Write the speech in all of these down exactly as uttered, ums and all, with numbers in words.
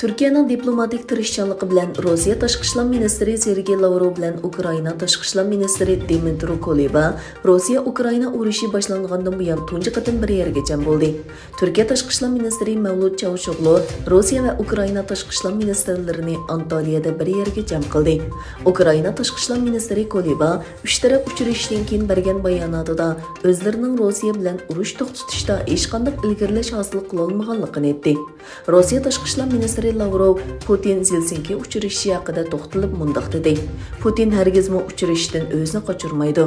تۈركىيەنىڭ دىپلوماتىك تىرىشچانلىقى بىلەن روسىيە تاشقى ئىشلار مىنىستىرى سېرگېي لاۋروۋ بىلەن ئۇكرائىنا تاشقى ئىشلار مىنىستىرى دىمىترو كۇلېبا روسىيە-ئۇكرائىنا ئۇرۇشى باشلانغاندىن بۇيان تۇنجى قېتىم بىر يەرگە جەم بولدى. تۈركىيە تاشقى ئىشلار مىنىستىرى مەۋلۇت چاۋۇشئوغلۇ روسىيە ۋە ئۇكرائىنا تاشقى ئىشلار مىنىستىرلىرىنى ئانتالىيەدە بىر يەرگە جەم قىلدى. ئۇكرائىنا تاشقى ئىشلار مىنىستىرى كۇلېبا ئۈچ تەرەپ ئۇچرىشىشتىن كېيىن بەرگەن باياناتىدا ئۆزلىرىنىڭ روسىيە بىلەن ئۇرۇش توختىتىشتا ھېچقانداق ئىلگىرىلەش ھاسىل قىلالمىغانلىقىنى ئېيتتى. روسىيە تاشقى ئىشلار مىنىستىرى لاۋروۋ پۇتىن زېلسىنكى ئۇچرىشىشى ھەققىدە توختىلىپ مۇنداق دېدى: پۇتىن ھەرگىزمۇ ئۇچرىشىشتىن ئۆزىنى قاچۇرمايدۇ.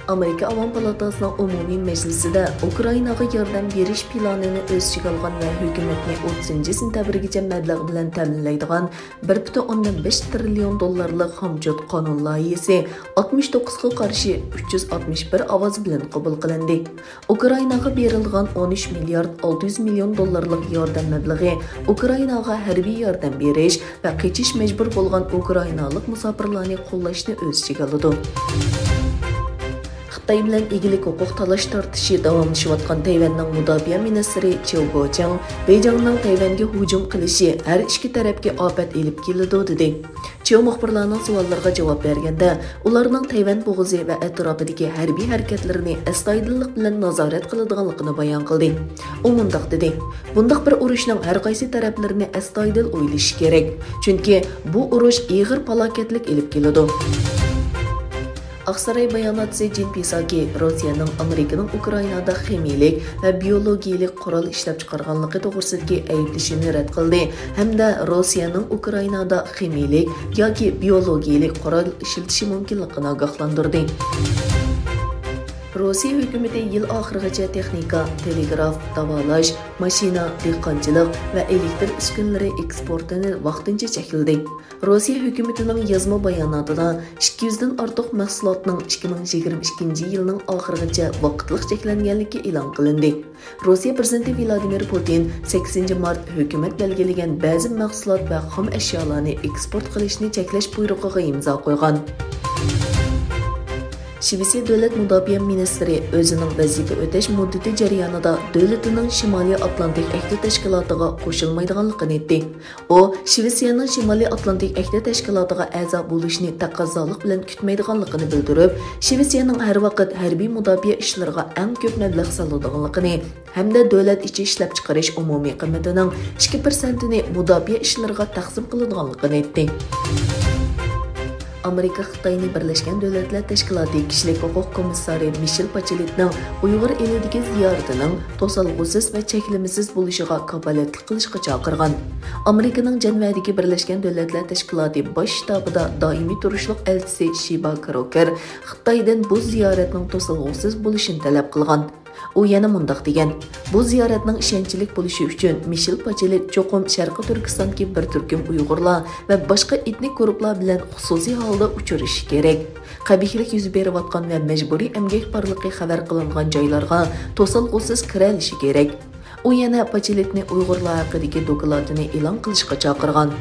ئامېرىكا ئاۋام پالاتاسىنىڭ ئومۇمىي مەجلىسىدە ئۇكرائىناغا ياردەم بېرىش پىلانىنى ئۆز ئىچىگە ئالغان ۋە ھۆكۈمەتنى ئوتتۇزىنچى سېنتەبىرگىچە مەبلەغ بىلەن تەمىنلەيدىغان بىر پۈتۈن ئوندىن بەش تىرىليون دوللارلىق خامچوت قانۇن لايىھىسى ئاتمىش توققۇزغا قارشى ئۈچ يۈز ئاتمىش بىر ئاۋاز بىلەن قوبۇل قىلىندى. ئۇكرائىناغا بېرىلىدىغان ئون ئۈچ مىليارد ئالتە يۈز مىليون دوللارلىق ياردەم مەبلىغى ئۇكرائىناغا ھەربىي ياردەم بېرىش ۋە قېچىش مەجبۇر بولغان ئۇكرائىنالىق مۇساپىرلارنى قوللاشنى ئۆز ئىچىگە ئالىدۇ. خىتاي بىلەن ئىگىلىك ھوقۇق تالاش تارتىشى داۋاملىشىۋاتقان تەيۋەننىڭ مۇداپىئە مىنىستىرى چياۋ گوچىڭ بېيجىڭنىڭ تەيۋەنگە ھۇجۇم قىلىشى ھەر ئىككى تەرەپكە ئاپەت ئېلىپ كېلىدۇ، دېدى. چياۋ مۇخبىرلارنىڭ سوئاللىرىغا جاۋاب بەرگەندە، ئۇلارنىڭ تەيۋەن بوغۇزى ۋە ئەتراپىدىكى ھەربىي ھەرىكەتلىرىنى ئەستايىدىللىق بىلەن نازارەت قىلىدىغانلىقىنى بايان قىلدى. ئۇ مۇنداق دېدى: بۇنداق بىر ئۇرۇشنىڭ ھەر قايسى تەرەپلىرىنى ئەستايىدىل ئويلىشى كېرەك، چۈنكى بۇ ئۇرۇش ئېغىر پالاكەتلىك ئېلىپ كېلىدۇ. ئاقساراي باياناتچىسى جېن پىساكى روسىيەنىڭ ئامېرىكىنىڭ ئۇكرائىنادا خىمىيىلىك ۋە بىيولوگىيىلىك قورال ئىشلەپچىقارغانلىقى توغرىسىدىكى ئەيىبلىشىنى رەت قىلدى ھەمدە روسىيەنىڭ ئۇكرائىنادا خىمىيىلىك ياكى بىيولوگىيىلىك قورال ئىشلىتىشى مۇمكىنلىقىنى ئاگاھلاندۇردى. روسىيە ھۆكۈمىتى يىل ئاخىرىغىچە تېخنىكا، تېلېگراف، داۋالاش، ماشىنا، دېھقانچىلىق ۋە ئېلېكتر ئۈسكۈنىلىرى ئېكسپورتىنى ۋاقتىنچە چەكلىدى. روسىيە ھۆكۈمىتىنىڭ يازما باياناتىدا ئىككى يۈزدىن ئارتۇق مەھسۇلاتنىڭ ئىككى مىڭ يىگىرمە ئىككىنچى يىلنىڭ ئاخىرىغىچە ۋاقىتلىق چەكلەنگەنلىكى ئېلان قىلىندى. روسىيە پىرېزىدېنتى ۋلادىمىر پۇتىن سەككىزىنچى مارت ھۆكۈمەت بەلگىلىگەن بەزى مەھسۇلات ۋە خام ئەشيالارنى ئېكسپورت قىلىشنى چەكلەش بۇيرۇقىغا ئىمزا قويغان. شىۋېتسىيە دۆلەت مۇداپىئە مىنىستىرى ئۆزىنىڭ ۋەزىپە ئۆتەش مۇددىتى جەريانىدا دۆلىتىنىڭ شىمالىي ئاتلانتىك ئەھدى تەشكىلاتىغا قوشۇلمايدىغانلىقىنى ئېيتتى. ئۇ شىۋېتسىيەنىڭ شىمالىي ئاتلانتىك ئەھدى تەشكىلاتىغا ئەزا بولۇشنى تەقەززالىق بىلەن كۈتمەيدىغانلىقىنى بىلدۈرۈپ، شىۋېتسىيەنىڭ ھەر ۋاقىت ھەربىي مۇداپىئە ئىشلىرىغا ئەڭ كۆپ مەبلەغ سالىدىغانلىقىنى ھەمدە دۆلەت ئىچى ئىشلەپچىقىرىش ئومۇمىي قىممىتىنىڭ ئىككى پىرسەنتىنى مۇداپىئە ئىشلىرىغا تەقسىم قىلىدىغانلىقىنى ئېيتتى. ئامېرىكا خىتاينى بىرلەشكەن دۆلەتلەر تەشكىلاتى كىشىلىك ھوقۇق كومىسسارى مىشېل پاچېلىتنىڭ ئۇيغۇر ئېلىدىكى زىيارىتىنىڭ توسالغۇسىز ۋە چەكلىمىسىز بولۇشىغا كاپالەتلىك قىلىشقا چاقىرغان. ئامېرىكىنىڭ جەنۋەدىكى بىرلەشكەن دۆلەتلەر تەشكىلاتى باش شتابىدا دائىمىي تۇرۇشلۇق ئەلچىسى شىبا كروكېر خىتايدىن بۇ زىيارەتنىڭ توسالغۇسىز بولۇشىنى تەلەپ قىلغان. ئۇ يەنە مۇنداق دېگەن: بۇ زىيارەتنىڭ ئىشەنچلىك بولۇشى ئۈچۈن مىشېل پاچېلىت چوقۇم شەرقىي تۈركىستاندىكى بىر تۈركۈم ئۇيغۇرلار ۋە باشقا ئېتنىك گۇرۇپپىلار بىلەن خۇسۇسىي ھالدا ئۇچرىشىشى كېرەك. قەبىھىلىك يۈز بېرىۋاتقان ۋە مەجبۇرىي ئەمگەك بارلىقى خەۋەر قىلىنغان جايلارغا توسالغۇسىز كىرەلىشى كېرەك. ئۇ يەنە پاچېلىتنى ئۇيغۇرلار ھەققىدىكى دوكلاتىنى ئېلان قىلىشقا چاقىرغان.